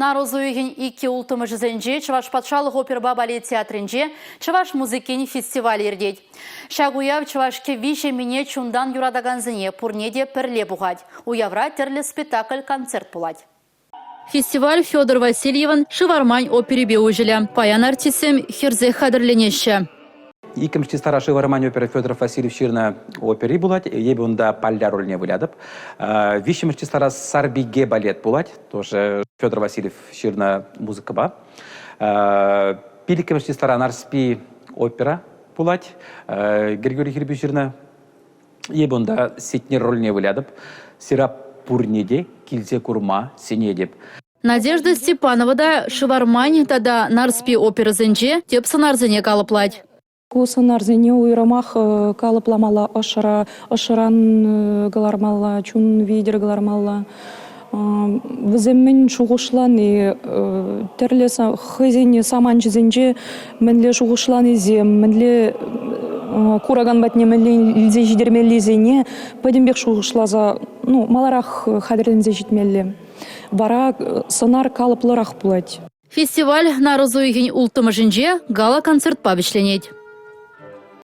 Нарӑс уйӑхӗн икки улттӑмӗшӗсенче Чӑваш патшалӑх оперӑпа балет театрӗнче чӑваш музыкин фестивалӗ иртет. Ҫак уяв чӑваш кӗвви-ҫеммине чунтан юратакансене пурне те пӗрле пухать. Уявра тӗрлӗ спектакль-концерт пулать. Фестиваль Федор Васильевӑн «Шывармань» оперипе уҫӑлӗ. Паян артистсем хӗрсех хатӗрленеҫҫӗ. Иккӗмӗш числара «Шывармань» опера Федор Васильев ҫырнӑ опери пулать. Эпӗ унта Палля рольне вылятӑп. Виҫҫӗмӗш числара «Сарпике» балет пулать. Тоже Федор Васильев ҫырнӑ музыкӑпа. Пиллӗкмӗш числара «Нарспи» опера пулать. Григорий Хирбю ҫырнӑ. Эпӗ унта Сетнер рольне вылятӑп. Сира пурне те килсе курма сӗнетӗп. Надежда Степанова та «Шывармань» тата «Нарспи» оперӑсенче тӗп сӑнарсене калӑплать. Ку сӑнарсене уйрӑмах калӑпламалла, ӑшра, ӑшран кӑлармалла, чун витӗр кӑлармалла. Вӗсем мӗн шухӑшлани, тӗрлӗ хӑйсен саманчӗсенче мӗнле шухӑшланисем, мӗнле куракан патне мӗнле илсе ҫитермеллисене пӗтӗмпех шухӑшласа, ну, маларах хатӗрленсе ҫитмелле. Вара сӑнар калӑплӑрах пулать. Фестиваль нарӑс уйӑхӗн улттӑмӗшӗнче гала-концертпа вӗҫленет.